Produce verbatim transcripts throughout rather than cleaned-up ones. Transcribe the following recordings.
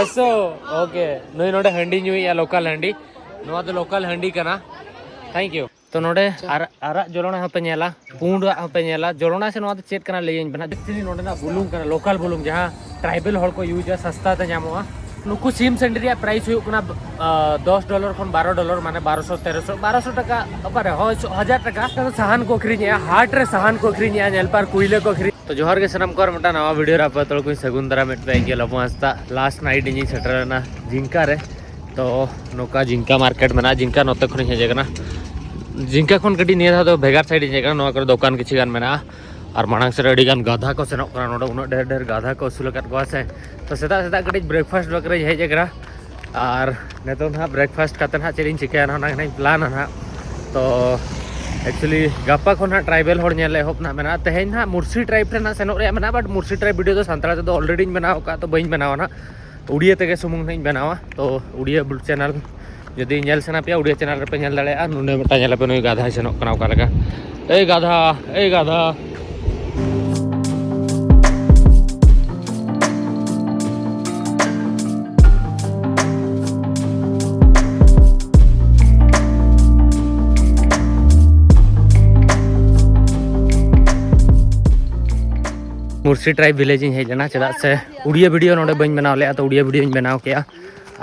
ᱟᱪᱪᱷᱟ, ᱳᱠᱮ᱾ ᱱᱩᱭ ᱱᱚᱰᱮ ᱦᱟᱺᱰᱤ ᱧᱩᱭᱮᱫᱼᱟ, ᱞᱳᱠᱟᱞ ᱦᱟᱺᱰᱤ᱾ ᱱᱚᱣᱟ ᱫᱚ ᱞᱳᱠᱟᱞ ᱦᱟᱺᱰᱤ ᱠᱟᱱᱟ᱾ Thank you. ᱛᱚ ᱱᱚᱰᱮ ᱟᱨ ᱟᱨᱟᱜ ᱡᱚᱞᱚᱱᱟ ᱦᱚᱸᱯᱮ ᱧᱮᱞᱟ, ᱯᱩᱸᱰᱟᱜ ᱦᱚᱸᱯᱮ ᱧᱮᱞᱟ᱾ ᱡᱚᱞᱚᱱᱟ ᱥᱮ ᱱᱚᱣᱟ ᱫᱚ ᱪᱮᱫ ᱠᱟᱱᱟ ᱞᱟᱹᱭᱟᱹᱧ ᱯᱮ ᱱᱟᱦᱟᱜ᱾ ᱮᱠᱪᱩᱭᱮᱞᱤ ᱱᱚᱰᱮᱱᱟᱜ ᱵᱩᱞᱩᱝ ᱠᱟᱱᱟ, ᱞᱳᱠᱟᱞ ᱵᱩᱞᱩᱝ, ᱡᱟᱦᱟᱸ ᱴᱨᱟᱭᱵᱮᱞ ᱦᱚᱲ ᱠᱚ ᱤᱭᱩᱡᱟ, ᱥᱟᱥᱛᱟ ᱛᱮ ᱧᱟᱢᱚᱜᱼᱟ᱾ ᱱᱩᱠᱩ ᱥᱤᱢ ᱥᱟᱺᱰᱤ ᱨᱮᱭᱟᱜ ᱯᱨᱟᱭᱤᱥ ᱦᱩᱭᱩᱜ ᱠᱟᱱᱟ ᱫᱚᱥ ᱰᱚᱞᱟᱨ ᱠᱷᱚᱱ ᱵᱟᱨᱚ ᱰᱚᱞᱟᱨ, ᱢᱟᱱᱮ ᱵᱟᱨᱚᱥᱚ ᱛᱮᱨᱚᱥᱚ, ᱵᱟᱨᱚᱥᱚ ᱴᱟᱠᱟ, ᱚᱠᱟᱨᱮ ᱦᱳᱭ ᱦᱟᱡᱟᱨ ᱴᱟᱠᱟ᱾ ᱥᱟᱦᱟᱱ ᱠᱚ ᱟᱹᱠᱷᱨᱤᱧᱮᱜᱼᱟ, ᱦᱟᱴ ᱨᱮ ᱥᱟᱦᱟᱱ ᱠᱚ ᱟᱹᱠᱷᱨᱤᱧᱮᱜᱼᱟ, ᱧᱮᱞ ᱯᱮ, ᱟᱨ ᱠᱩᱭᱞᱟᱹ ᱠᱚ ᱟᱹᱠᱷᱨᱤᱧ᱾ ᱛᱚ ᱡᱚᱦᱟᱨ ᱜᱮ ᱥᱟᱱᱟᱢ ᱠᱚ, ᱟᱨ ᱢᱤᱫᱴᱟᱝ ᱱᱟᱣᱟ ᱵᱷᱤᱰᱤᱭᱳ ᱨᱮ ᱟᱯᱮ ᱡᱚᱛᱚ ᱠᱚᱧ ᱥᱟᱹᱜᱩᱱ ᱫᱟᱨᱟᱢᱮᱫ ᱯᱮ᱾ ᱤᱧ ᱜᱮ ᱞᱚᱵᱚ ᱦᱟᱸᱥᱫᱟ᱾ ᱞᱟᱥᱴ ᱱᱟᱭᱤᱴ ᱤᱧᱤᱧ ᱥᱮᱴᱮᱨ ᱞᱮᱱᱟ ᱡᱤᱝᱠᱟ ᱨᱮ᱾ ᱛᱚ ᱱᱚᱝᱠᱟ ᱡᱤᱝᱠᱟ ᱢᱟᱨᱠᱮᱴ ᱢᱮᱱᱟᱜᱼᱟ, ᱡᱤᱝᱠᱟ ᱱᱚᱛᱮ ᱠᱷᱚᱱᱤᱧ ᱦᱮᱡ ᱟᱠᱟᱱᱟ᱾ ᱡᱤᱝᱠᱟ ᱠᱷᱚᱱ ᱠᱟᱹᱴᱤᱡ ᱱᱤᱭᱟᱹ ᱫᱷᱟᱣ ᱫᱚ ᱵᱷᱮᱜᱟᱨ ᱥᱟᱭᱤᱰ ᱤᱧ ᱦᱮᱡ ᱟᱠᱟᱱᱟ᱾ ᱱᱚᱣᱟ ᱠᱚᱨᱮ ᱫᱚᱠᱟᱱ ᱠᱤᱪᱷᱩ ᱜᱟᱱ ᱢᱮᱱᱟᱜᱼᱟ, ᱟᱨ ᱢᱟᱲᱟᱝ ᱥᱮᱫ ᱨᱮ ᱟᱹᱰᱤ ᱜᱟᱱ ᱜᱟᱫᱷᱟ ᱠᱚ ᱥᱮᱱᱚᱜ ᱠᱟᱱᱟ᱾ ᱱᱚᱰᱮ ᱩᱱᱟᱹᱜ ᱰᱷᱮᱨ ᱰᱷᱮᱨ ᱜᱟᱫᱷᱟ ᱠᱚ ᱟᱹᱥᱩᱞ ᱟᱠᱟᱫ ᱠᱚᱣᱟ ᱥᱮ᱾ ᱛᱚ ᱥᱮᱛᱟᱜ ᱥᱮᱛᱟᱜ ᱠᱟᱹᱴᱤᱡ ᱵᱨᱮᱠᱯᱷᱟᱥᱴ ᱵᱟᱠᱷᱨᱟᱧ ᱦᱮᱡ ᱟᱠᱟᱱᱟ, ᱟᱨ ᱱᱤᱛᱚᱝ ᱫᱚ ᱦᱟᱸᱜ ᱵᱨᱮᱠᱯᱷᱟᱥᱴ ᱠᱟᱛᱮ ᱦᱟᱸᱜ ᱪᱮᱫ ᱤᱧ ᱪᱤᱠᱟᱹᱭᱟ, ᱚᱱᱟ ᱜᱮ ᱦᱟᱸᱜ ᱤᱧ ᱯᱞᱟᱱᱟ ᱦᱟᱸᱜ᱾ ᱛᱚ ᱮᱠᱪᱩᱭᱮᱞᱤ ᱜᱟᱯᱟ ᱠᱷᱚᱱ ᱦᱟᱸᱜ ᱴᱨᱟᱭᱵᱮᱞ ᱦᱚᱲ ᱧᱮᱞ ᱮᱦᱚᱵ ᱨᱮᱱᱟᱜ ᱢᱮᱱᱟᱜᱼᱟ᱾ ᱛᱮᱦᱮᱧ ᱦᱟᱸᱜ ᱢᱩᱨᱥᱤ ᱴᱨᱟᱭᱤᱵᱽ ᱨᱮ ᱦᱟᱸᱜ ᱥᱮᱱᱚᱜ ᱨᱮᱭᱟᱜ ᱢᱮᱱᱟᱜᱼᱟ, ᱵᱟᱴ ᱢᱩᱨᱥᱤ ᱴᱨᱟᱭᱤᱵᱽ ᱵᱷᱤᱰᱤᱭᱳ ᱫᱚ ᱥᱟᱱᱛᱟᱲ ᱛᱮᱫᱚ ᱚᱞᱨᱮᱰᱤᱧ ᱵᱮᱱᱟᱣ ᱟᱠᱟᱫ, ᱛᱚ ᱵᱟᱹᱧ ᱵᱮᱱᱟᱣᱟ ᱦᱟᱸᱜ᱾ ᱩᱲᱤᱭᱟᱹ ᱛᱮᱜᱮ ᱥᱩᱢᱩᱝ ᱦᱟᱸᱜ ᱤᱧ ᱵᱮᱱᱟᱣᱟ᱾ ᱛᱚ ᱩᱲᱤᱭᱟᱹ ᱪᱮᱱᱮᱞ ᱡᱩᱫᱤ ᱧᱮᱞ ᱥᱟᱱᱟ ᱯᱮᱭᱟ, ᱩᱲᱤᱭᱟᱹ ᱪᱮᱱᱮᱞ ᱨᱮᱯᱮ ᱧᱮᱞ ᱫᱟᱲᱮᱭᱟᱜᱼᱟ᱾ ᱱᱚᱰᱮ ᱢᱤᱫᱴᱟᱝ ᱧᱮᱞ ᱟᱯᱮ, ᱱᱩᱭ ᱜᱟᱫᱷᱟᱭ ᱥᱮᱱᱚᱜ ᱠᱟᱱᱟ ᱚᱠᱟ ᱞᱮᱠᱟ᱾ ᱮᱭ ᱜᱟᱫᱷᱟ, ᱮᱭ ᱜᱟᱫᱷᱟ᱾ ᱢᱩᱨᱥᱤ ᱴᱨᱟᱭᱤᱵᱽ ᱵᱷᱤᱞᱮᱡᱽ ᱤᱧ ᱦᱮᱡ ᱞᱮᱱᱟ, ᱪᱮᱫᱟᱜ ᱥᱮ ᱩᱲᱤᱭᱟ ᱵᱷᱤᱰᱤᱭᱳ ᱱᱚᱰᱮ ᱵᱟᱹᱧ ᱵᱮᱱᱟᱣ ᱞᱮᱫᱼᱟ, ᱛᱚ ᱩᱲᱤᱭᱟ ᱵᱷᱤᱰᱤᱭᱳᱧ ᱵᱮᱱᱟᱣ ᱠᱮᱫᱼᱟ᱾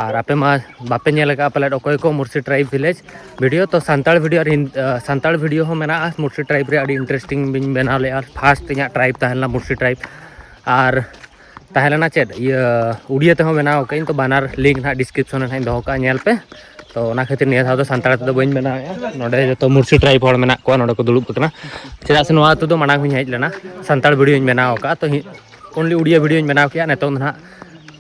ᱟᱨ ᱟᱯᱮ ᱢᱟ ᱵᱟᱯᱮ ᱧᱮᱞ ᱟᱠᱟᱫᱼᱟ ᱯᱟᱞᱮᱫ ᱚᱠᱚᱭ ᱠᱚ ᱢᱩᱨᱥᱤ ᱴᱨᱟᱭᱤᱵᱽ ᱵᱷᱤᱞᱮᱡᱽ ᱵᱷᱤᱰᱤᱭᱳ, ᱛᱚ ᱥᱟᱱᱛᱟᱲ ᱵᱷᱤᱰᱤᱭᱳ ᱟᱨ ᱦᱤᱱ-, ᱟ, ᱥᱟᱱᱛᱟᱲ ᱵᱷᱤᱰᱤᱭᱳ ᱦᱚᱸ ᱢᱮᱱᱟᱜᱼᱟ ᱢᱩᱨᱥᱤ ᱴᱨᱟᱭᱤᱵᱽ ᱨᱮ, ᱟᱹᱰᱤ ᱤᱱᱴᱟᱨᱮᱥᱴᱤᱝ ᱵᱤᱧ ᱵᱮᱱᱟᱣ ᱞᱮᱫᱼᱟ᱾ ᱯᱷᱟᱥᱴ ᱤᱧᱟᱹᱜ ᱴᱨᱟᱭᱤᱵᱽ ᱛᱟᱦᱮᱸ ᱞᱮᱱᱟ ᱢᱩᱨᱥᱤ ᱴᱨᱟᱭᱤᱵᱽ, ᱟᱨ ᱛᱟᱦᱮᱸ ᱞᱮᱱᱟ ᱪᱮᱫ ᱤᱭᱟᱹ ᱩᱲᱤᱭᱟ ᱛᱮᱦᱚᱸ ᱵᱮᱱᱟᱣ ᱟᱠᱟᱫ ᱟᱹᱧ, ᱛᱚ ᱵᱟᱱᱟᱨ ᱞᱤᱝᱠ ᱱᱟᱦᱟᱜ ᱰᱤᱥᱠᱨᱤᱯᱥᱚᱱ ᱨᱮ ᱱᱟᱦᱟᱜ ᱤᱧ ᱫᱚᱦᱚ ᱠᱟᱜᱼᱟ, ᱧᱮᱞ ᱯᱮ᱾ ᱛᱚ ᱚᱱᱟ ᱠᱷᱟᱹᱛᱤᱨ ᱱᱤᱭᱟᱹ ᱫᱷᱟᱣ ᱫᱚ ᱥᱟᱱᱛᱟᱲ ᱛᱮᱫᱚ ᱵᱟᱹᱧ ᱵᱮᱱᱟᱣᱮᱫᱼᱟ᱾ ᱱᱚᱰᱮ ᱡᱚᱛᱚ ᱢᱩᱨᱥᱤ ᱴᱨᱟᱭᱤᱵᱽ ᱦᱚᱲ ᱢᱮᱱᱟᱜ ᱠᱚᱣᱟ, ᱱᱚᱰᱮ ᱠᱚ ᱫᱩᱲᱩᱵ ᱟᱠᱟᱱᱟ᱾ ᱪᱮᱫᱟᱜ ᱥᱮ ᱱᱚᱣᱟ ᱟᱹᱛᱩ ᱫᱚ ᱢᱟᱲᱟᱝ ᱦᱚᱸᱧ ᱦᱮᱡ ᱞᱮᱱᱟ, ᱥᱟᱱᱛᱟᱲ ᱵᱷᱤᱰᱤᱭᱳᱧ ᱵᱮᱱᱟᱣ ᱟᱠᱟᱫᱼᱟ, ᱛᱚ ᱦᱤ-, ᱚᱱᱞᱤ ᱩᱲᱤᱭᱟ ᱵᱷᱤᱰᱤᱭᱳᱧ ᱵᱮᱱᱟᱣ ᱠᱮᱫᱼᱟ᱾ ᱱᱤᱛᱚᱝ ᱫᱚ ᱱᱟᱦᱟᱜ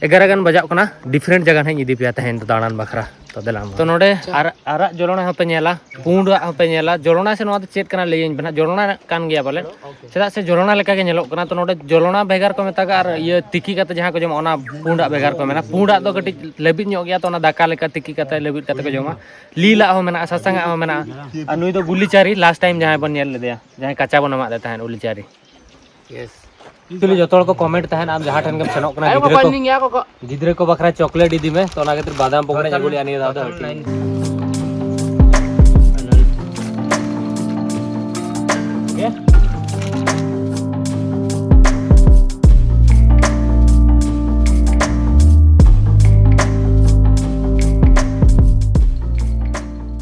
ᱮᱜᱟᱨᱚ ᱜᱟᱱ ᱵᱟᱡᱟᱜ ᱠᱟᱱᱟ, ᱰᱤᱯᱷᱟᱨᱮᱱᱴ ᱡᱟᱭᱜᱟ ᱱᱟᱦᱟᱜ ᱤᱧ ᱤᱫᱤ ᱯᱮᱭᱟ ᱛᱮᱦᱮᱧ ᱫᱚ ᱫᱟᱬᱟᱱ ᱵᱟᱠᱷᱨᱟ᱾ ᱛᱚ ᱫᱮᱞᱟ ᱢᱟ᱾ ᱛᱚ ᱱᱚᱰᱮ ᱟᱨ ᱟᱨᱟᱜ ᱡᱚᱞᱚᱱᱟ ᱦᱚᱸᱯᱮ ᱧᱮᱞᱟ, ᱯᱩᱸᱰᱟᱜ ᱦᱚᱸᱯᱮ ᱧᱮᱞᱟ᱾ ᱡᱚᱞᱚᱱᱟ ᱥᱮ ᱱᱚᱣᱟ ᱫᱚ ᱪᱮᱫ ᱠᱟᱱᱟ ᱞᱟᱹᱭᱟᱹᱧ ᱯᱮ ᱱᱟᱦᱟᱜ, ᱡᱚᱞᱚᱱᱟ ᱠᱟᱱ ᱜᱮᱭᱟ ᱯᱟᱞᱮᱱ᱾ ᱪᱮᱫᱟᱜ ᱥᱮ ᱡᱚᱞᱚᱱᱟ ᱞᱮᱠᱟ ᱜᱮ ᱧᱮᱞᱚᱜ ᱠᱟᱱᱟ᱾ ᱛᱚ ᱱᱚᱰᱮ ᱡᱚᱞᱚᱱᱟ ᱵᱷᱮᱜᱟᱨ ᱠᱚ ᱢᱮᱛᱟᱜᱼᱟ, ᱟᱨ ᱤᱭᱟᱹ ᱛᱤᱠᱤ ᱠᱟᱛᱮ ᱡᱟᱦᱟᱸ ᱠᱚ ᱡᱚᱢᱟ, ᱚᱱᱟ ᱯᱩᱸᱰᱟᱜ ᱵᱷᱮᱜᱟᱨ ᱠᱚ ᱢᱮᱱᱟ᱾ ᱯᱩᱸᱰᱟᱜ ᱫᱚ ᱠᱟᱹᱴᱤᱡ ᱞᱟᱹᱵᱤᱫ ᱧᱚᱜ ᱜᱮᱭᱟ, ᱛᱚ ᱚᱱᱟ ᱫᱟᱠᱟ ᱞᱮᱠᱟ ᱛᱤᱠᱤ ᱠᱟᱛᱮ ᱞᱟᱹᱵᱤᱫ ᱠᱟᱛᱮ ᱠᱚ ᱡᱚᱢᱟ᱾ ᱞᱤᱞᱟᱜ ᱦᱚᱸ ᱢᱮᱱᱟᱜᱼᱟ, ᱥᱟᱥᱟᱝᱟᱜ ᱦᱚᱸ ᱢᱮᱱᱟᱜᱼᱟ᱾ ᱟᱨ ᱱᱩᱭ ᱫᱚ ᱜᱩᱞᱤ ᱪᱟᱨᱤ, ᱞᱟᱥᱴ ᱴᱟᱭᱤᱢ ᱡᱟᱦᱟᱸᱭ ᱵᱚᱱ ᱧᱮᱞ ᱞᱮᱫᱮᱭᱟ, ᱡᱟᱦᱟᱸᱭ ᱠᱟᱪᱟ ᱵᱚᱱ ᱮᱢᱟᱫ ᱞᱮ ᱛᱟᱦᱮᱸᱫ ᱩᱞᱤ ᱪᱟᱨᱤ᱾ ᱭᱮᱥ᱾ ᱮᱠᱪᱩᱭᱮᱞᱤ ᱡᱚᱛᱚ ᱦᱚᱲ ᱠᱚ ᱠᱚᱢᱮᱱᱴ ᱛᱟᱦᱮᱱ, ᱟᱢ ᱡᱟᱦᱟᱸ ᱴᱷᱮᱱ ᱜᱮᱢ ᱥᱮᱱᱚᱜ ᱠᱟᱱᱟ, ᱜᱤᱫᱽᱨᱟᱹ ᱠᱚ, ᱜᱤᱫᱽᱨᱟᱹ ᱠᱚ ᱵᱟᱠᱷᱨᱟ ᱪᱚᱠᱞᱮᱴ ᱤᱫᱤ ᱢᱮ, ᱛᱚ ᱚᱱᱟ ᱠᱷᱟᱹᱛᱤᱨ ᱵᱟᱫᱟᱢ ᱯᱚᱠᱚᱲᱟᱧ ᱟᱹᱜᱩ ᱞᱮᱜᱼᱟ ᱱᱤᱭᱟᱹ ᱫᱷᱟᱣ ᱫᱚ ᱦᱟᱹᱴᱤᱧ᱾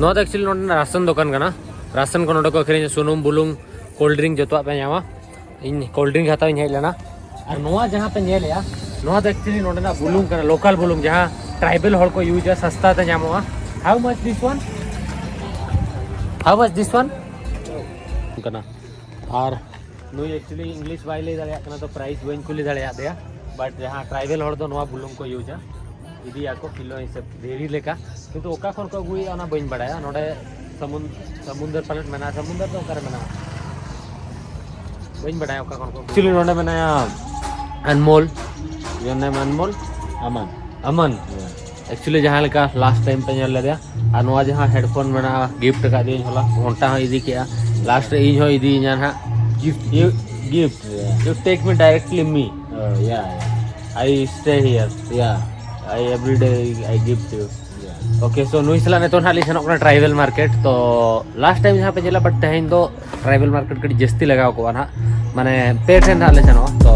ᱱᱚᱣᱟ ᱫᱚ ᱮᱠᱪᱩᱭᱮᱞᱤ ᱱᱚᱰᱮᱱᱟᱜ ᱨᱟᱥᱚᱱ ᱫᱚᱠᱟᱱ ᱠᱟᱱᱟ᱾ ᱨᱟᱥᱚᱱ ᱠᱚ ᱱᱚᱰᱮ ᱠᱚ ᱟᱹᱠᱷᱨᱤᱧᱟ, ᱥᱩᱱᱩᱢ, ᱵᱩᱞᱩᱝ, ᱠᱳᱞᱰ ᱰᱨᱤᱝᱠ ᱡᱚᱛᱚᱣᱟᱜ ᱯᱮ ᱧᱟᱢᱟ᱾ ᱤᱧ ᱠᱳᱞᱰ ᱰᱨᱤᱝᱠ ᱦᱟᱛᱟᱣ ᱤᱧ ᱦᱮᱡ ᱞᱮᱱᱟ᱾ ᱟᱨ ᱱᱚᱣᱟ ᱡᱟᱦᱟᱸ ᱯᱮ ᱧᱮᱞᱮᱜᱼᱟ, ᱱᱚᱣᱟ ᱫᱚ ᱮᱠᱪᱩᱭᱮᱞᱤ ᱱᱚᱰᱮᱱᱟᱜ ᱵᱩᱞᱩᱝ ᱠᱟᱱᱟ, ᱞᱳᱠᱟᱞ ᱵᱩᱞᱩᱝ, ᱡᱟᱦᱟᱸ ᱴᱨᱟᱭᱵᱮᱞ ᱦᱚᱲ ᱠᱚ ᱤᱭᱩᱡᱟ, ᱥᱟᱥᱛᱟ ᱛᱮ ᱧᱟᱢᱚᱜᱼᱟ᱾ How much this one? How much this one? ᱠᱟᱱᱟ᱾ ᱟᱨ ᱱᱩᱭ ᱮᱠᱪᱩᱭᱮᱞᱤ ᱤᱝᱞᱤᱥ ᱵᱟᱭ ᱞᱟᱹᱭ ᱫᱟᱲᱮᱭᱟᱜ ᱠᱟᱱᱟ, ᱛᱚ ᱯᱨᱟᱭᱤᱥ ᱵᱟᱹᱧ ᱠᱩᱞᱤ ᱫᱟᱲᱮᱭᱟᱫ ᱫᱮᱭᱟ᱾ ᱵᱟᱴ ᱡᱟᱦᱟᱸ ᱴᱨᱟᱭᱵᱮᱞ ᱦᱚᱲ ᱫᱚ ᱱᱚᱣᱟ ᱵᱩᱞᱩᱝ ᱠᱚ ᱤᱭᱩᱡᱟ, ᱤᱫᱤᱭᱟᱠᱚ ᱠᱤᱞᱳ ᱦᱤᱥᱟᱹᱵ, ᱫᱷᱤᱨᱤ ᱞᱮᱠᱟ᱾ ᱠᱤᱱᱛᱩ ᱚᱠᱟ ᱠᱷᱚᱱ ᱠᱚ ᱟᱹᱜᱩᱭᱮᱫᱼᱟ, ᱚᱱᱟ ᱵᱟᱹᱧ ᱵᱟᱲᱟᱭᱟ᱾ ᱱᱚᱰᱮ ᱥᱟᱢᱩᱱ-, ᱥᱟᱢᱩᱱᱫᱟᱨ ᱯᱟᱞᱮᱴ ᱢᱮᱱᱟᱜᱼᱟ, ᱥᱟᱢᱩᱱᱫᱟᱨ ᱫᱚ ᱚᱠᱟᱨᱮ ᱢᱮᱱᱟᱜᱼᱟ, ᱵᱟᱹᱧ ᱵᱟᱲᱟᱭᱟ ᱚᱠᱟ ᱠᱷᱚᱱ ᱠᱚ ᱟᱹᱜᱩᱭᱟ᱾ ᱮᱠᱪᱩᱭᱮᱞᱤ ᱱᱚᱰᱮ ᱢᱮᱱᱟᱭᱟ ᱟᱱᱢᱳᱞ᱾ Your name ᱟᱱᱢᱳᱞ? ᱟᱢᱟᱱ᱾ ᱟᱢᱟᱱ? ᱮᱠᱪᱩᱭᱮᱞᱤ ᱡᱟᱦᱟᱸ ᱞᱮᱠᱟ ᱞᱟᱥᱴ ᱴᱟᱭᱤᱢ ᱯᱮ ᱧᱮᱞ ᱞᱮᱫᱮᱭᱟ, ᱟᱨ ᱱᱚᱣᱟ ᱡᱟᱦᱟᱸ ᱦᱮᱰᱯᱷᱳᱱ ᱢᱮᱱᱟᱜᱼᱟ, ᱜᱤᱯᱷᱴ ᱟᱠᱟᱫ ᱫᱤᱭᱟᱹᱧ ᱦᱚᱞᱟ, ᱜᱷᱚᱱᱴᱟ ᱦᱚᱸ ᱤᱫᱤ ᱠᱮᱜᱼᱟ᱾ ᱞᱟᱥᱴ ᱨᱮ ᱤᱧ ᱦᱚᱸ ᱤᱫᱤᱭᱤᱧᱟ ᱱᱟᱦᱟᱜ᱾ Gift. You, gift. Yeah. You take me directly me. Oh, yeah, yeah. I stay here. Yeah. I every day I give to you. Yeah. Okay, so ᱱᱩᱭ ᱥᱟᱞᱟᱜ ᱱᱤᱛᱚᱜ ᱱᱟᱦᱟᱜ ᱞᱤᱧ ᱥᱮᱱᱚᱜ ᱠᱟᱱᱟ ᱴᱨᱟᱭᱵᱮᱞ ᱢᱟᱨᱠᱮᱴ᱾ ᱛᱚ ᱞᱟᱥᱴ ᱴᱟᱭᱤᱢ ᱡᱟᱦᱟᱸ ᱯᱮ ᱧᱮᱞᱟ, but ᱛᱮᱦᱮᱧ ᱫᱚ ᱴᱨᱟᱭᱵᱮᱞ ᱢᱟᱨᱠᱮᱴ ᱠᱟᱹᱴᱤᱡ ᱡᱟᱹᱥᱛᱤ ᱞᱟᱜᱟᱣ ᱠᱚᱜᱼᱟ ᱱᱟᱦᱟᱜ, ᱢᱟᱱᱮ ᱯᱮ ᱴᱷᱮᱱ ᱱᱟᱦᱟᱜ ᱞᱮ ᱥᱮᱱᱚᱜᱼᱟ᱾ ᱛᱚ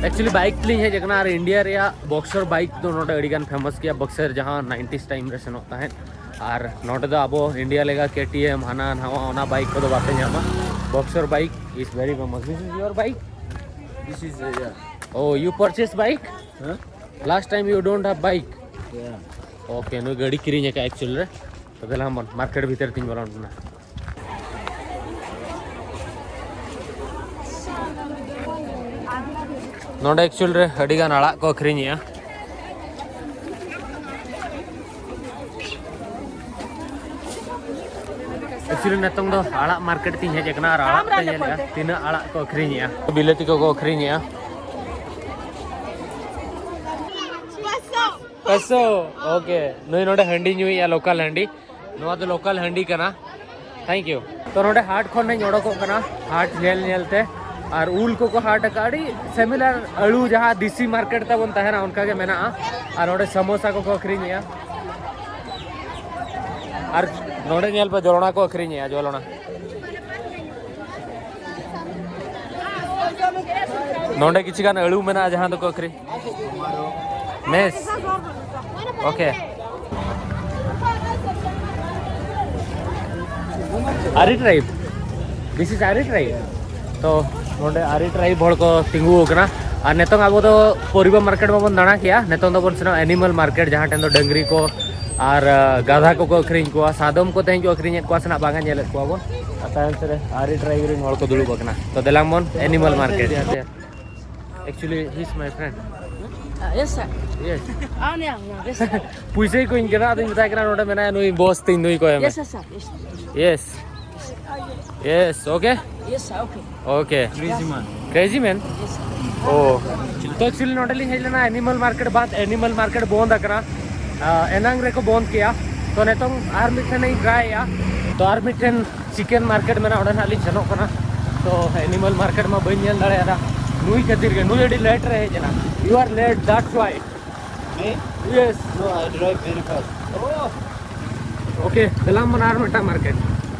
ᱮᱠᱪᱩᱭᱮᱞᱤ ᱵᱟᱭᱤᱠ ᱛᱮᱞᱤᱧ ᱦᱮᱡ ᱟᱠᱟᱱᱟ, ᱟᱨ ᱤᱱᱰᱤᱭᱟ ᱨᱮᱭᱟᱜ ᱵᱚᱠᱥᱚᱨ ᱵᱟᱭᱤᱠ ᱫᱚ ᱱᱚᱰᱮ ᱟᱹᱰᱤ ᱜᱟᱱ ᱯᱷᱮᱢᱟᱥ ᱜᱮᱭᱟ, ᱵᱚᱠᱥᱚᱨ ᱡᱟᱦᱟᱸ ᱱᱟᱭᱤᱱᱴᱤᱥ ᱴᱟᱭᱤᱢ ᱨᱮ ᱥᱮᱱᱚᱜ ᱛᱟᱦᱮᱸᱫ᱾ ᱟᱨ ᱱᱚᱰᱮ ᱫᱚ ᱟᱵᱚ ᱤᱱᱰᱤᱭᱟ ᱞᱮᱠᱟ ᱠᱮ ᱴᱤ ᱮᱢ, ᱦᱟᱱᱟ ᱱᱟᱣᱟ, ᱚᱱᱟ ᱵᱟᱭᱤᱠ ᱠᱚᱫᱚ ᱵᱟᱯᱮ ᱧᱟᱢᱟ᱾ Boxer bike is very famous. This is your bike? This is, uh, yeah. Oh, you purchase bike? Huh? Last time you don't have bike? Yeah. Okay, ᱱᱩᱭ ᱜᱟᱹᱰᱤ ᱠᱤᱨᱤᱧ ᱟᱠᱟᱫ ᱮᱠᱪᱩᱭᱮᱞ ᱨᱮ᱾ ᱛᱚᱵᱮ ᱞᱟᱦᱟ ᱵᱚᱱ ᱢᱟᱨᱠᱮᱴ ᱵᱷᱤᱛᱤᱨ ᱛᱤᱧ ᱵᱚᱞᱚᱱ ᱠᱟᱱᱟ᱾ ᱱᱚᱰᱮ ᱮᱠᱪᱩᱭᱮᱞ ᱨᱮ ᱟᱹᱰᱤ ᱜᱟᱱ ᱟᱲᱟᱜ ᱠᱚ ᱟᱹᱠᱷᱨᱤᱧᱮᱜᱼᱟ᱾ ᱮᱠᱪᱩᱭᱮᱞᱤ ᱱᱤᱛᱚᱝ ᱫᱚ ᱟᱲᱟᱜ ᱢᱟᱨᱠᱮᱴ ᱛᱤᱧ ᱦᱮᱡ ᱟᱠᱟᱱᱟ ᱟᱨ ᱟᱲᱟᱜ ᱯᱮ ᱧᱮᱞᱮᱜᱼᱟ, ᱛᱤᱱᱟᱹᱜ ᱟᱲᱟᱜ ᱠᱚ ᱟᱹᱠᱷᱨᱤᱧᱮᱜᱼᱟ, ᱵᱤᱞᱟᱹᱛᱤ ᱠᱚᱠᱚ ᱟᱹᱠᱷᱨᱤᱧᱮᱜᱼᱟ᱾ ᱠᱟᱥᱚ᱾ ᱳᱠᱮ, ᱱᱩᱭ ᱱᱚᱰᱮ ᱦᱟᱺᱰᱤ ᱧᱩᱭᱮᱫᱼᱟ, ᱞᱳᱠᱟᱞ ᱦᱟᱺᱰᱤ᱾ ᱱᱚᱣᱟ ᱫᱚ ᱞᱳᱠᱟᱞ ᱦᱟᱺᱰᱤ ᱠᱟᱱᱟ᱾ Thank you. ᱛᱚ, ᱱᱚᱰᱮ ᱦᱟᱴ ᱠᱷᱚᱱ ᱞᱤᱧ ᱚᱰᱚᱠᱚᱜ ᱠᱟᱱᱟ, ᱦᱟᱴ ᱧᱮᱞ ᱧᱮᱞ ᱛᱮ᱾ ᱟᱨ ᱩᱞ ᱠᱚᱠᱚ ᱦᱟᱴ ᱟᱠᱟᱫᱼᱟ, ᱟᱹᱰᱤ ᱥᱤᱢᱤᱞᱟᱨ ᱟᱹᱞᱩ ᱡᱟᱦᱟᱸ ᱫᱮᱥᱤ ᱢᱟᱨᱠᱮᱴ ᱛᱟᱵᱚᱱ ᱛᱟᱦᱮᱱᱟ, ᱚᱱᱠᱟ ᱜᱮ ᱢᱮᱱᱟᱜᱼᱟ᱾ ᱟᱨ ᱱᱚᱰᱮ ᱥᱟᱢᱳᱥᱟ ᱠᱚᱠᱚ ᱟᱹᱠᱷᱨᱤᱧᱮᱫᱼᱟ᱾ ᱟᱨ ᱱᱚᱰᱮ ᱧᱮᱞ ᱯᱮ, ᱡᱚᱞᱚᱱᱟ ᱠᱚ ᱟᱹᱠᱷᱨᱤᱧᱮᱫᱼᱟ, ᱡᱚᱞᱚᱱᱟ᱾ ᱱᱚᱰᱮ ᱠᱤᱪᱷᱩ ᱜᱟᱱ ᱟᱹᱞᱩ ᱢᱮᱱᱟᱜᱼᱟ, ᱡᱟᱦᱟᱸ ᱫᱚᱠᱚ ᱟᱹᱠᱷᱨᱤᱧ᱾ ᱢᱮᱥ᱾ ᱳᱠᱮ᱾ ᱟᱨᱤ ᱴᱨᱟᱭᱤᱵᱽ᱾ This is ᱟᱨᱤ ᱴᱨᱟᱭᱤᱵᱽ᱾ ᱛᱚ, ᱱᱚᱰᱮ ᱟᱨᱤ ᱴᱨᱟᱭᱤᱵᱽ ᱦᱚᱲ ᱠᱚ ᱛᱤᱸᱜᱩ ᱟᱠᱟᱱᱟ᱾ ᱟᱨ ᱱᱤᱛᱚᱝ ᱟᱵᱚ ᱫᱚ ᱯᱚᱨᱤᱵᱟ ᱢᱟᱨᱠᱮᱴ ᱢᱟᱵᱚᱱ ᱫᱟᱬᱟ ᱠᱮᱜᱼᱟ, ᱱᱤᱛᱚᱝ ᱫᱚᱵᱚᱱ ᱥᱮᱱᱚᱜᱼᱟ ᱮᱱᱤᱢᱟᱞ ᱢᱟᱨᱠᱮᱴ, ᱡᱟᱦᱟᱸ ᱴᱷᱮᱱ ᱫᱚ ᱰᱟᱹᱝᱨᱤ ᱠᱚ ᱟᱨ, ᱟᱸ, ᱜᱟᱫᱷᱟ ᱠᱚᱠᱚ ᱟᱹᱠᱷᱨᱤᱧ ᱠᱚᱣᱟ, ᱥᱟᱫᱚᱢ ᱠᱚ ᱛᱮᱦᱮᱧ ᱠᱚ ᱟᱹᱠᱷᱨᱤᱧᱮᱫ ᱠᱚᱣᱟ ᱥᱮ ᱱᱟᱜ ᱵᱟᱝᱟ, ᱧᱮᱞᱮᱫ ᱠᱚᱣᱟ ᱵᱚᱱ᱾ ᱟᱨ ᱛᱟᱭᱚᱢ ᱥᱮᱫ ᱨᱮ ᱟᱨᱤ ᱴᱨᱟᱭᱤᱵᱽ ᱨᱮᱱ ᱦᱚᱲ ᱠᱚ ᱫᱩᱲᱩᱵ ᱟᱠᱟᱱᱟ᱾ ᱛᱚ, ᱫᱮᱞᱟᱝ ᱵᱚᱱ ᱮᱱᱤᱢᱟᱞ market. Actually, he's my friend. Uh, yes, sir. Yes. Ah, yeah, yeah, yes, sir. ᱯᱩᱭᱥᱟᱹᱭ ᱠᱚᱧ ᱠᱟᱱᱟ, ᱟᱫᱚᱧ ᱢᱮᱛᱟᱭ ᱠᱟᱱᱟ, ᱱᱚᱰᱮ ᱢᱮᱱᱟᱭᱟ ᱱᱩᱭ ᱵᱚᱥ ᱛᱤᱧ, ᱱᱩᱭ ᱠᱚᱭ ᱢᱮ᱾ Yes, sir, sir. Yes. Yes. Yes, okay? Yes, sir, okay. Okay. Crazy man. Crazy man? Yes, sir. ᱳ᱾ ᱛᱚ, actually ᱱᱚᱰᱮ ᱞᱤᱧ ᱦᱮᱡ ᱞᱮᱱᱟ ᱮᱱᱤᱢᱟᱞ ᱢᱟᱨᱠᱮᱴ ᱵᱟᱫ, ᱮᱱᱤᱢᱟᱞ ᱢᱟᱨᱠᱮᱴ ᱵᱚᱱᱫ ᱟᱠᱟᱱᱟ᱾ ᱟ, ᱮᱱᱟᱝ ᱨᱮᱠᱚ ᱵᱚᱱᱫ ᱠᱮᱜᱼᱟ᱾ ᱛᱚ, ᱱᱤᱛᱚᱝ ᱟᱨ ᱢᱤᱫᱴᱷᱮᱱ ᱤᱧ ᱴᱨᱟᱭᱮᱜᱼᱟ᱾ ᱛᱚ, ᱟᱨ ᱢᱤᱫᱴᱷᱮᱱ ᱪᱤᱠᱮᱱ ᱢᱟᱨᱠᱮᱴ ᱢᱮᱱᱟᱜᱼᱟ, ᱚᱸᱰᱮ ᱱᱟᱜ ᱞᱤᱧ ᱥᱮᱱᱚᱜ ᱠᱟᱱᱟ᱾ ᱛᱚ, ᱮᱱᱤᱢᱟᱞ ᱢᱟᱨᱠᱮᱴ ᱢᱟ ᱵᱟᱹᱧ ᱧᱮᱞ ᱫᱟᱲᱮᱭᱟᱫᱟ᱾ ᱱᱩᱭ ᱠᱷᱟᱹᱛᱤᱨ ᱜᱮ, ᱱᱩᱭ ᱟᱹᱰᱤ ᱞᱮᱴ ᱨᱮ ᱦᱮᱡ ᱮᱱᱟ᱾ You are late, that's why. Me? Yes. No, I drive very fast. Oh. Okay, ᱫᱮᱞᱟᱝ ᱵᱚᱱ ᱟᱨ ᱢᱤᱫᱴᱟᱝ ᱢᱟᱨᱠᱮᱴ᱾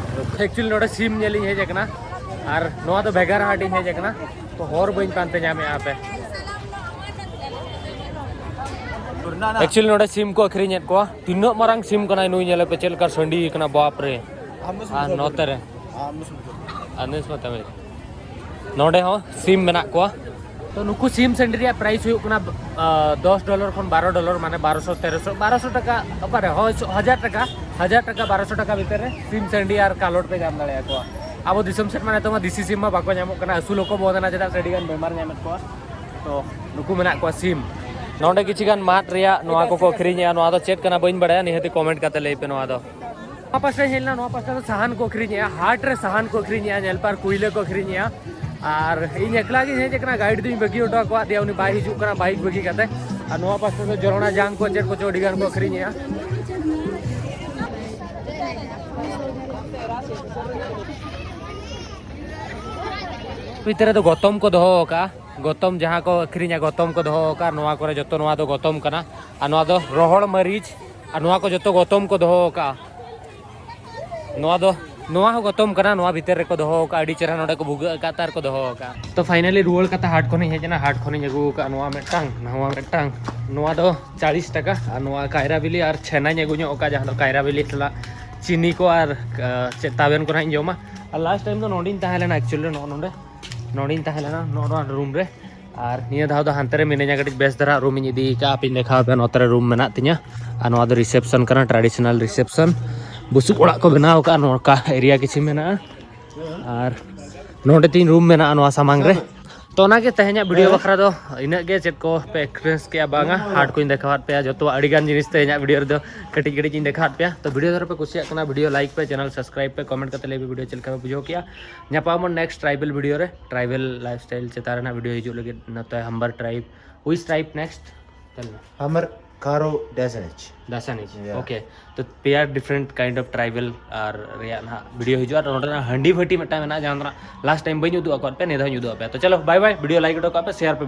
Actually ᱱᱚᱰᱮ ᱥᱤᱢ ᱧᱮᱞ ᱤᱧ ᱦᱮᱡ ᱟᱠᱟᱱᱟ, ᱟᱨ ᱱᱚᱣᱟ ᱫᱚ ᱵᱷᱮᱜᱟᱨ ᱦᱟᱴ ᱤᱧ ᱦᱮᱡ ᱟᱠᱟᱱᱟ᱾ ᱛᱚ, ᱦᱚᱨ ᱵᱟᱹᱧ ᱯᱟᱱᱛᱮ ᱧᱟᱢᱮᱫᱼᱟ ᱦᱟᱯᱮ᱾ Actually ᱱᱚᱰᱮ ᱥᱤᱢ ᱠᱚ ᱟᱹᱠᱷᱨᱤᱧᱮᱫ ᱠᱚᱣᱟ᱾ ᱛᱤᱱᱟᱹᱜ ᱢᱟᱨᱟᱝ ᱥᱤᱢ ᱠᱟᱱᱟᱭ ᱱᱩᱭ, ᱧᱮᱞᱮ ᱯᱮ ᱪᱮᱫ ᱞᱮᱠᱟ ᱥᱟᱺᱰᱤ ᱠᱟᱱᱟ, ᱵᱟᱯ ᱨᱮ᱾ ᱟᱨ ᱱᱚᱛᱮ ᱨᱮ ᱟᱨ ᱱᱮᱥ ᱢᱟ ᱛᱟᱢᱤᱞ᱾ ᱱᱚᱰᱮ ᱦᱚᱸ ᱥᱤᱢ ᱢᱮᱱᱟᱜ ᱠᱚᱣᱟ᱾ ᱛᱚ, ᱱᱩᱠᱩ ᱥᱤᱢ ᱥᱟᱺᱰᱤ ᱨᱮᱭᱟᱜ ᱯᱨᱟᱭᱤᱥ ᱦᱩᱭᱩᱜ ᱠᱟᱱᱟ, ᱟ, ᱫᱚᱥ ᱰᱚᱞᱟᱨ ᱠᱷᱚᱱ ᱵᱟᱨᱚ ᱰᱚᱞᱟᱨ, ᱢᱟᱱᱮ ᱵᱟᱨᱚᱥᱚ, ᱛᱮᱨᱚᱥᱚ, ᱵᱟᱨᱚᱥᱚ ᱴᱟᱠᱟ, ᱚᱠᱟᱨᱮ? ᱦᱳᱭ, ᱦᱟᱡᱟᱨ ᱴᱟᱠᱟ, ᱦᱟᱡᱟᱨ ᱴᱟᱠᱟ, ᱵᱟᱨᱚᱥᱚ ᱴᱟᱠᱟ ᱵᱷᱤᱛᱤᱨ ᱨᱮ ᱥᱤᱢ ᱥᱟᱺᱰᱤ ᱟᱨ ᱠᱟᱞᱚᱴ ᱯᱮ ᱧᱟᱢ ᱫᱟᱲᱮᱭᱟᱠᱚᱣᱟ᱾ ᱟᱵᱚ ᱫᱤᱥᱚᱢ ᱥᱮᱫ ᱢᱟ ᱱᱤᱛᱚᱜ ᱢᱟ ᱫᱮᱥᱤ ᱥᱤᱢ ᱢᱟ ᱵᱟᱠᱚ ᱧᱟᱢᱚᱜ ᱠᱟᱱᱟ, ᱟᱹᱥᱩᱞ ᱦᱚᱸᱠᱚ ᱵᱚᱱᱫ ᱮᱱᱟ, ᱪᱮᱫᱟᱜ ᱥᱮ ᱟᱹᱰᱤ ᱜᱟᱱ ᱵᱮᱢᱟᱨ ᱧᱟᱢᱮᱫ ᱠᱚᱣᱟ᱾ ᱛᱚ, ᱱᱩᱠᱩ ᱢᱮᱱᱟᱜ ᱠᱚᱣᱟ ᱥᱤᱢ᱾ ᱱᱚᱰᱮ ᱠᱤᱪᱷᱩ ᱜᱟᱱ ᱢᱟᱫ ᱨᱮᱭᱟᱜ ᱱᱚᱣᱟ ᱠᱚᱠᱚ ᱟᱹᱠᱷᱨᱤᱧᱮᱜᱼᱟ, ᱱᱚᱣᱟ ᱫᱚ ᱪᱮᱫ ᱠᱟᱱᱟ ᱵᱟᱹᱧ ᱵᱟᱲᱟᱭᱟ, ᱱᱤᱦᱟᱹᱛᱤ ᱠᱚᱢᱮᱱᱴ ᱠᱟᱛᱮ ᱞᱟᱹᱭ ᱯᱮ ᱱᱚᱣᱟ ᱫᱚ᱾ ᱱᱚᱣᱟ ᱯᱟᱥᱴᱟᱧ ᱦᱮᱡ ᱞᱮᱱᱟ, ᱱᱚᱣᱟ ᱯᱟᱥᱴᱟ ᱫᱚ ᱥᱟᱦᱟᱱ ᱠᱚ ᱟᱹᱠᱷᱨᱤᱧᱮᱜᱼᱟ, ᱦᱟᱴ ᱨᱮ ᱥᱟᱦᱟᱱ ᱠᱚ ᱟᱹᱠᱷᱨᱤᱧᱮᱜᱼᱟ, ᱧᱮᱞ ᱯᱮ, ᱟᱨ ᱠᱩᱭᱞᱟᱹ ᱠᱚ ᱟᱹᱠᱷᱨᱤᱧᱮᱜᱼᱟ᱾ ᱟᱨ ᱤᱧ ᱮᱠᱞᱟ ᱜᱤᱧ ᱦᱮᱡ ᱟᱠᱟᱱᱟ, ᱜᱟᱭᱤᱰ ᱫᱩᱧ ᱵᱟᱹᱜᱤ ᱦᱚᱴᱚ ᱟᱠᱟᱫ ᱫᱮᱭᱟ, ᱩᱱᱤ ᱵᱟᱭ ᱦᱤᱡᱩᱜ ᱠᱟᱱᱟ ᱵᱟᱭᱤᱠ ᱵᱟᱹᱜᱤ ᱠᱟᱛᱮ᱾ ᱟᱨ ᱱᱚᱣᱟ ᱯᱟᱥᱮ ᱫᱚ ᱡᱚᱨᱚᱱᱟ ᱡᱟᱝ ᱠᱚ ᱪᱮᱫ ᱠᱚᱪᱚ ᱟᱹᱰᱤ ᱜᱟᱱ ᱠᱚ ᱟᱹᱠᱷᱨᱤᱧᱮᱜᱼᱟ᱾ ᱵᱷᱤᱛᱨᱤ ᱨᱮᱫᱚ ᱜᱚᱛᱚᱢ ᱠᱚ ᱫᱚᱦᱚ ᱟᱠᱟᱫᱼᱟ᱾ ᱜᱚᱛᱚᱢ ᱡᱟᱦᱟᱸ ᱠᱚ ᱟᱹᱠᱷᱨᱤᱧᱟ, ᱜᱚᱛᱚᱢ ᱠᱚ ᱫᱚᱦᱚ ᱟᱠᱟᱫᱼᱟ᱾ ᱱᱚᱣᱟ ᱠᱚᱨᱮ ᱡᱚᱛᱚ ᱱᱚᱣᱟ ᱫᱚ ᱜᱚᱛᱚᱢ ᱠᱟᱱᱟ᱾ ᱟᱨ ᱱᱚᱣᱟ ᱫᱚ ᱨᱚᱦᱚᱲ ᱢᱟᱹᱨᱤᱪ, ᱟᱨ ᱱᱚᱣᱟ ᱠᱚ ᱡᱚᱛᱚ ᱜᱚᱛᱚᱢ ᱠᱚ ᱫᱚᱦᱚ ᱟᱠᱟᱫᱼᱟ᱾ ᱱᱚᱣᱟ ᱫᱚ, ᱱᱚᱣᱟ ᱦᱚᱸ ᱜᱚᱛᱚᱢ ᱠᱟᱱᱟ, ᱱᱚᱣᱟ ᱵᱷᱤᱛᱤᱨ ᱨᱮᱠᱚ ᱫᱚᱦᱚ ᱟᱠᱟᱫᱼᱟ᱾ ᱟᱹᱰᱤ ᱪᱮᱦᱨᱟ ᱱᱚᱰᱮ ᱠᱚ ᱵᱷᱩᱜᱟᱹᱜ ᱟᱠᱟᱫ ᱛᱮ ᱟᱨ ᱠᱚ ᱫᱚᱦᱚ ᱟᱠᱟᱫᱼᱟ᱾ ᱛᱚ finally ᱨᱩᱣᱟᱹᱲ ᱠᱟᱛᱮ ᱦᱟᱴ ᱠᱷᱚᱱᱤᱧ ᱦᱮᱡ ᱮᱱᱟ᱾ ᱦᱟᱴ ᱠᱷᱚᱱᱤᱧ ᱟᱹᱜᱩ ᱟᱠᱟᱫᱼᱟ ᱱᱚᱣᱟ ᱢᱤᱫᱴᱟᱝ, ᱱᱚᱣᱟ ᱢᱤᱫᱴᱟᱝ, ᱱᱚᱣᱟ ᱫᱚ ᱪᱟᱞᱤᱥ ᱴᱟᱠᱟ᱾ ᱟᱨ ᱱᱚᱣᱟ ᱠᱟᱭᱨᱟ ᱵᱤᱞᱤ ᱟᱨ ᱪᱷᱮᱱᱟᱧ ᱟᱹᱜᱩ ᱧᱚᱜ ᱟᱠᱟᱫᱼᱟ, ᱡᱟᱦᱟᱸ ᱫᱚ ᱠᱟᱭᱨᱟ ᱵᱤᱞᱤ ᱥᱟᱞᱟᱜ ᱪᱤᱱᱤ ᱠᱚ ᱟᱨ, ᱟᱸ, ᱪᱮᱫ ᱛᱟᱵᱮᱱ ᱠᱚ ᱱᱟᱦᱟᱜ ᱤᱧ ᱡᱚᱢᱟ᱾ ᱟᱨ ᱞᱟᱥᱴ ᱴᱟᱭᱤᱢ ᱫᱚ ᱱᱚᱸᱰᱮᱧ ᱛᱟᱦᱮᱸ ᱞᱮᱱᱟ, ᱮᱠᱪᱩᱭᱮᱞᱤ ᱱᱚᱜᱼᱚ ᱱᱚᱸᱰᱮ, ᱱᱚᱸᱰᱮᱧ ᱛᱟᱦᱮᱸ ᱞᱮᱱᱟ, ᱱᱚᱜᱼᱚ ᱱᱚᱣᱟ ᱨᱩᱢ ᱨᱮ᱾ ᱟᱨ ᱱᱤᱭᱟᱹ ᱫᱷᱟᱣ ᱫᱚ ᱦᱟᱱᱛᱮ ᱨᱮ ᱢᱤᱱᱟᱹᱧᱟ, ᱠᱟᱹᱴᱤᱡ ᱵᱮᱥ ᱫᱷᱟᱨᱟ ᱨᱩᱢ ᱤᱧ ᱤᱫᱤ ᱟᱠᱟᱫᱼᱟ᱾ ᱟᱯᱮᱧ ᱫᱮᱠᱷᱟᱣ ᱟᱯᱮᱭᱟ, ᱱᱚᱛᱮ ᱨᱮ ᱨᱩᱢ ᱢᱮᱱᱟᱜ ᱛᱤᱧᱟ᱾ ᱟᱨ ᱱᱚᱣᱟ ᱫᱚ ᱨᱤᱥᱮᱯᱥᱚᱱ ᱠᱟᱱᱟ, ᱴᱨᱟᱰᱤᱥᱚᱱᱟᱞ ᱨᱤᱥᱮᱯᱥᱚᱱ᱾ ᱵᱩᱥᱩᱵ ᱚᱲᱟᱜ ᱠᱚ ᱵᱮᱱᱟᱣ ᱟᱠᱟᱫᱼᱟ, ᱱᱚᱝᱠᱟ ᱮᱨᱤᱭᱟ ᱠᱤᱪᱷᱩ ᱢᱮᱱᱟᱜᱼᱟ᱾ ᱟᱨ ᱱᱚᱸᱰᱮ ᱛᱤᱧ ᱨᱩᱢ ᱢᱮᱱᱟᱜᱼᱟ ᱱᱚᱣᱟ ᱥᱟᱢᱟᱝ ᱨᱮ᱾ ᱛᱚ ᱚᱱᱟᱜᱮ ᱛᱮᱦᱮᱧᱟᱜ ᱵᱷᱤᱰᱤᱭᱳ ᱵᱟᱠᱷᱨᱟ ᱫᱚ ᱤᱱᱟᱹᱜ ᱜᱮ᱾ ᱪᱮᱫ ᱠᱚ ᱯᱮ ᱮᱠᱥᱯᱤᱨᱤᱭᱮᱱᱥ ᱠᱮᱜᱼᱟ ᱵᱟᱝᱟ, ᱦᱟᱴ ᱠᱚᱧ ᱫᱮᱠᱷᱟᱣᱟᱫ ᱯᱮᱭᱟ, ᱡᱚᱛᱚᱣᱟᱜ ᱟᱹᱰᱤ ᱜᱟᱱ ᱡᱤᱱᱤᱥ ᱛᱮᱦᱮᱧᱟᱜ ᱵᱷᱤᱰᱤᱭᱳ ᱨᱮᱫᱚ ᱠᱟᱹᱴᱤᱡ ᱠᱟᱹᱴᱤᱡ ᱤᱧ ᱫᱮᱠᱷᱟᱣᱟᱫ ᱯᱮᱭᱟ᱾ ᱛᱚ ᱵᱷᱤᱰᱤᱭᱳ ᱫᱷᱟᱨᱟ ᱯᱮ ᱠᱩᱥᱤᱭᱟᱜ ᱠᱟᱱᱟ, ᱵᱷᱤᱰᱤᱭᱳ ᱞᱟᱭᱤᱠ ᱯᱮ, ᱪᱮᱱᱮᱞ ᱥᱟᱵᱥᱠᱨᱟᱭᱤᱵ ᱯᱮ, ᱠᱚᱢᱮᱱᱴ ᱠᱟᱛᱮ ᱞᱟᱹᱭ ᱯᱮ ᱵᱷᱤᱰᱤᱭᱳ ᱪᱮᱫ ᱞᱮᱠᱟ ᱯᱮ ᱵᱩᱡᱷᱟᱹᱣ ᱠᱮᱜᱼᱟ᱾ ᱧᱟᱯᱟᱢ ᱟᱵᱚᱱ ᱱᱮᱠᱥᱴ ᱴᱨᱟᱭᱵᱮᱞ ᱵᱷᱤᱰᱤᱭᱳ ᱨᱮ, ᱴᱨᱟᱭᱵᱮᱞ ᱞᱟᱭᱤᱯᱷ ᱥᱴᱟᱭᱤᱞ ᱪᱮᱛᱟᱱ ᱨᱮᱱᱟᱜ ᱵᱷᱤᱰᱤᱭᱳ ᱦᱤᱡᱩᱜ ᱞᱟᱹᱜᱤᱫ᱾ ᱱᱚᱛᱮ ᱦᱟᱢᱵᱟᱨ ᱴᱨᱟᱭᱤᱵ, which tribe next? ᱛᱮᱞ ᱢᱮ᱾ ᱦᱟᱢᱟᱨ ᱠᱟᱨᱳ ᱰᱮᱥᱟᱱᱤᱪ᱾ ᱰᱟᱥᱟᱱᱤᱡ᱾ Yeah. Okay. ᱛᱚ ᱯᱮᱭᱟ ᱰᱤᱯᱷᱟᱨᱮᱱᱴ ᱠᱟᱭᱤᱱᱰ ᱚᱯᱷ ᱴᱨᱟᱭᱵᱮᱞ ᱟᱨ ᱨᱮᱭᱟᱜ ᱱᱟᱦᱟᱜ ᱵᱷᱤᱰᱤᱭᱳ ᱦᱤᱡᱩᱜᱼᱟ᱾ ᱟᱨ ᱱᱚᱸᱰᱮᱱᱟᱜ ᱦᱟᱺᱰᱤ ᱵᱷᱟᱹᱴᱤ ᱢᱤᱫᱴᱟᱝ ᱢᱮᱱᱟᱜᱼᱟ, ᱡᱟᱦᱟᱸ ᱫᱚ ᱱᱟᱦᱟᱜ ᱞᱟᱥᱴ ᱴᱟᱭᱤᱢ ᱵᱟᱹᱧ ᱩᱫᱩᱜ ᱟᱠᱟᱫ ᱯᱮᱭᱟ, ᱱᱤᱭᱟᱹ ᱫᱷᱟᱣ ᱤᱧ ᱩᱫᱩᱜ ᱟᱯᱮᱭᱟ᱾ ᱛᱚ ᱪᱚᱞᱚ, ᱵᱟᱭ ᱵᱟᱭ, ᱵᱷᱤᱰᱤᱭᱳ ᱞᱟᱭᱤᱠ ᱦᱚᱴᱚ ᱠᱟᱜ ᱯᱮ, ᱥᱮᱭᱟᱨ ᱯᱮ᱾